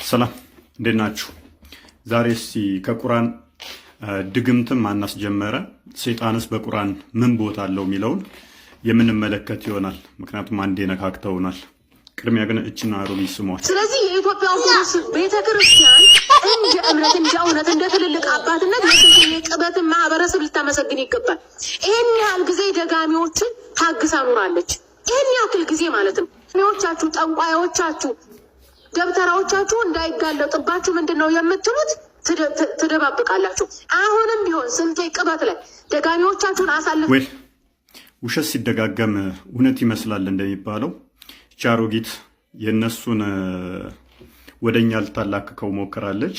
ሰላም፣ እንዴት ናችሁ? ዛሬ እስቲ ከቁርአን ድግምትም ማናስጀመረ፣ ሰይጣንስ በቁርአን ምን ቦታ አለው የሚለውን የምንመለከት ይሆናል። ምክንያቱም አንዴ ነካክተውናል። ቅድሚያ ግን እችን አሮጊት ስሟት። ስለዚህ የኢትዮጵያ ኦርቶዶክስ ቤተ ክርስቲያን እንደ እምነት፣ እንደ እውነት፣ እንደ ትልልቅ አባትነት የቅበትን ማህበረሰብ ልታመሰግን ይገባል። ይሄን ያህል ጊዜ ደጋሚዎችን ታግሳ ኑራለች። ይሄን ያክል ጊዜ ማለት ነው። ዎቻችሁ፣ ጠንቋዮቻችሁ፣ ደብተራዎቻችሁ እንዳይጋለጥባችሁ ምንድን ነው የምትሉት? ትደባብቃላችሁ። አሁንም ቢሆን ስልጤ ቅበት ላይ ደጋሚዎቻችሁን አሳልፍ ወይ ውሸት ሲደጋገም እውነት ይመስላል እንደሚባለው ይቺ አሮጊት የእነሱን ወደኛ ልታላክከው ሞክራለች።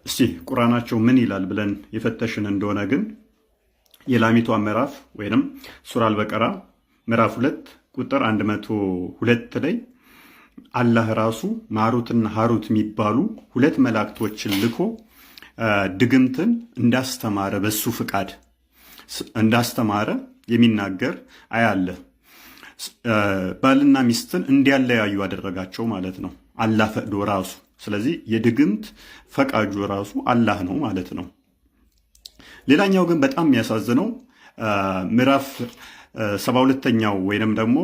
እስቲ ቁርአናቸው ምን ይላል ብለን የፈተሽን እንደሆነ ግን የላሚቷ ምዕራፍ ወይንም ሱራ አልበቀራ ምዕራፍ 2 ቁጥር 102 ላይ አላህ ራሱ ማሩትና ሀሩት የሚባሉ ሁለት መላእክቶችን ልኮ ድግምትን እንዳስተማረ፣ በሱ ፍቃድ እንዳስተማረ የሚናገር አያለ። ባልና ሚስትን እንዲያለያዩ አደረጋቸው ማለት ነው፣ አላህ ፈቅዶ ራሱ። ስለዚህ የድግምት ፈቃጁ ራሱ አላህ ነው ማለት ነው። ሌላኛው ግን በጣም የሚያሳዝነው ምዕራፍ 72ኛው ወይንም ደግሞ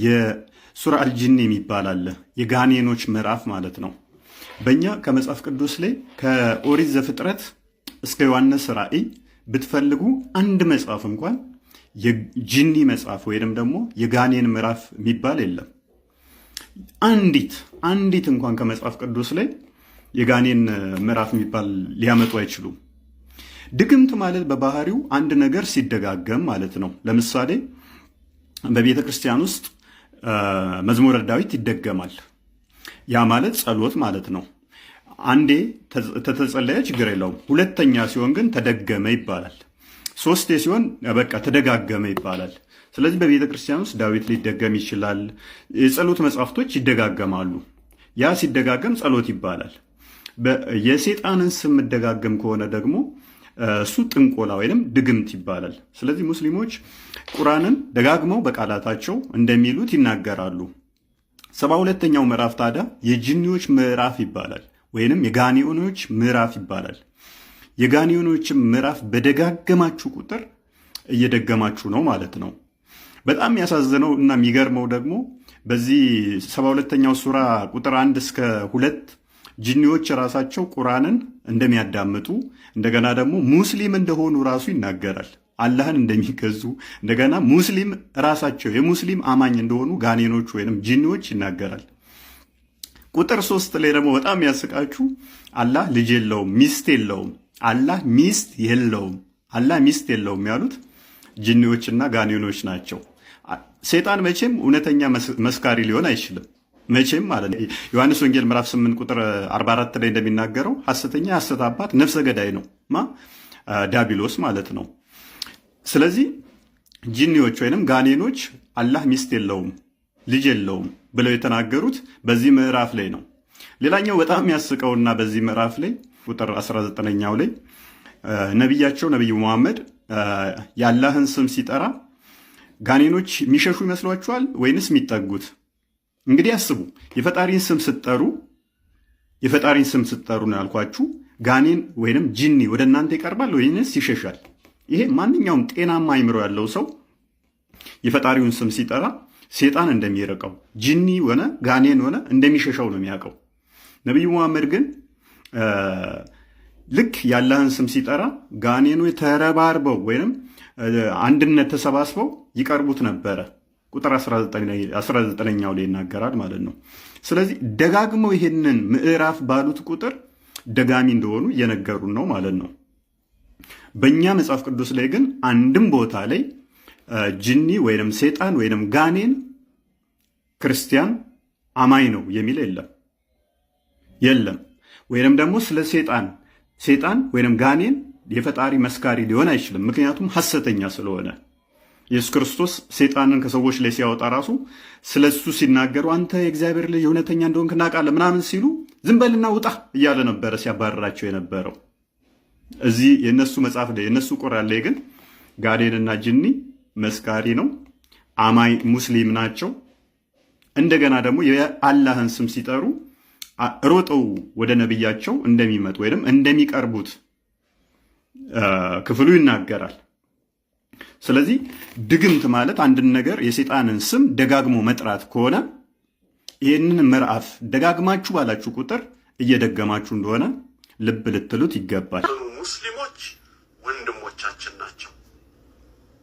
የሱራ አልጅን የሚባል አለ። የጋኔኖች ምዕራፍ ማለት ነው። በእኛ ከመጽሐፍ ቅዱስ ላይ ከኦሪት ዘፍጥረት እስከ ዮሐንስ ራእይ ብትፈልጉ አንድ መጽሐፍ እንኳን የጂኒ መጽሐፍ ወይንም ደግሞ የጋኔን ምዕራፍ የሚባል የለም። አንዲት አንዲት እንኳን ከመጽሐፍ ቅዱስ ላይ የጋኔን ምዕራፍ የሚባል ሊያመጡ አይችሉም። ድግምት ማለት በባህሪው አንድ ነገር ሲደጋገም ማለት ነው። ለምሳሌ በቤተ ክርስቲያን ውስጥ መዝሙረ ዳዊት ይደገማል። ያ ማለት ጸሎት ማለት ነው። አንዴ ተተጸለየ ችግር የለውም። ሁለተኛ ሲሆን ግን ተደገመ ይባላል። ሶስቴ ሲሆን በቃ ተደጋገመ ይባላል። ስለዚህ በቤተ ክርስቲያን ውስጥ ዳዊት ሊደገም ይችላል። የጸሎት መጽሐፍቶች ይደጋገማሉ። ያ ሲደጋገም ጸሎት ይባላል። የሴጣንን ስም መደጋገም ከሆነ ደግሞ እሱ ጥንቆላ ወይንም ድግምት ይባላል። ስለዚህ ሙስሊሞች ቁርአንን ደጋግመው በቃላታቸው እንደሚሉት ይናገራሉ። 72ኛው ምዕራፍ ታዲያ የጂኒዎች ምዕራፍ ይባላል፣ ወይንም የጋኔኖች ምዕራፍ ይባላል። የጋኔኖችን ምዕራፍ በደጋገማችሁ ቁጥር እየደገማችሁ ነው ማለት ነው። በጣም የሚያሳዝነው እና የሚገርመው ደግሞ በዚህ 72ኛው ሱራ ቁጥር 1 እስከ 2 ጂኒዎች ራሳቸው ቁርአንን እንደሚያዳምጡ፣ እንደገና ደግሞ ሙስሊም እንደሆኑ ራሱ ይናገራል። አላህን እንደሚገዙ፣ እንደገና ሙስሊም ራሳቸው የሙስሊም አማኝ እንደሆኑ ጋኔኖች ወይንም ጂኒዎች ይናገራል። ቁጥር 3 ላይ ደግሞ በጣም ያስቃችሁ፣ አላህ ልጅ የለውም፣ ሚስት የለውም፣ አላህ ሚስት የለውም፣ አላህ ሚስት የለውም ያሉት ጂኒዎችና ጋኔኖች ናቸው። ሴጣን መቼም እውነተኛ መስካሪ ሊሆን አይችልም። መቼም ማለት ነው። ዮሐንስ ወንጌል ምዕራፍ 8 ቁጥር 44 ላይ እንደሚናገረው ሐሰተኛ የሐሰት አባት ነፍሰ ገዳይ ነው፣ ማ ዲያብሎስ ማለት ነው። ስለዚህ ጂኒዎች ወይንም ጋኔኖች አላህ ሚስት የለውም፣ ልጅ የለውም ብለው የተናገሩት በዚህ ምዕራፍ ላይ ነው። ሌላኛው በጣም የሚያስቀውና በዚህ ምዕራፍ ላይ ቁጥር 19ኛው ላይ ነቢያቸው ነቢዩ መሐመድ የአላህን ስም ሲጠራ ጋኔኖች የሚሸሹ ይመስሏችኋል ወይንስ የሚጠጉት? እንግዲህ አስቡ። የፈጣሪን ስም ስትጠሩ፣ የፈጣሪን ስም ስትጠሩ ነው ያልኳችሁ። ጋኔን ወይንም ጂኒ ወደ እናንተ ይቀርባል ወይንስ ይሸሻል? ይሄ ማንኛውም ጤናማ አይምሮ ያለው ሰው የፈጣሪውን ስም ሲጠራ ሴጣን እንደሚርቀው፣ ጂኒ ሆነ ጋኔን ሆነ እንደሚሸሸው ነው የሚያውቀው። ነቢዩ መሐመድ ግን ልክ የአላህን ስም ሲጠራ ጋኔኑ ተረባርበው ወይንም አንድነት ተሰባስበው ይቀርቡት ነበረ። ቁጥር 19ኛው ላይ ይናገራል ማለት ነው። ስለዚህ ደጋግመው ይሄንን ምዕራፍ ባሉት ቁጥር ደጋሚ እንደሆኑ እየነገሩን ነው ማለት ነው። በእኛ መጽሐፍ ቅዱስ ላይ ግን አንድም ቦታ ላይ ጂኒ ወይንም ሴጣን ወይንም ጋኔን ክርስቲያን አማኝ ነው የሚል የለም፣ የለም። ወይንም ደግሞ ስለ ሴጣን፣ ሴጣን ወይንም ጋኔን የፈጣሪ መስካሪ ሊሆን አይችልም። ምክንያቱም ሐሰተኛ ስለሆነ። ኢየሱስ ክርስቶስ ሴጣንን ከሰዎች ላይ ሲያወጣ ራሱ ስለ እሱ ሲናገሩ አንተ የእግዚአብሔር ልጅ እውነተኛ እንደሆንክ እናውቃለን ምናምን ሲሉ ዝም በልና ውጣ እያለ ነበረ ሲያባረራቸው የነበረው። እዚህ የእነሱ መጽሐፍ ላይ፣ የእነሱ ቁርአን ላይ ግን ጋኔንና ጅኒ መስካሪ ነው፣ አማኝ ሙስሊም ናቸው። እንደገና ደግሞ የአላህን ስም ሲጠሩ ሮጠው ወደ ነቢያቸው እንደሚመጡ ወይም እንደሚቀርቡት ክፍሉ ይናገራል። ስለዚህ ድግምት ማለት አንድን ነገር የሰይጣንን ስም ደጋግሞ መጥራት ከሆነ ይህንን ምዕራፍ ደጋግማችሁ ባላችሁ ቁጥር እየደገማችሁ እንደሆነ ልብ ልትሉት ይገባል። ሙስሊሞች ወንድሞቻችን ናቸው።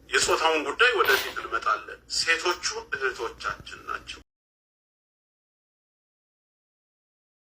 የጾታውን ጉዳይ ወደፊት እንመጣለን። ሴቶቹ እህቶቻችን ናቸው።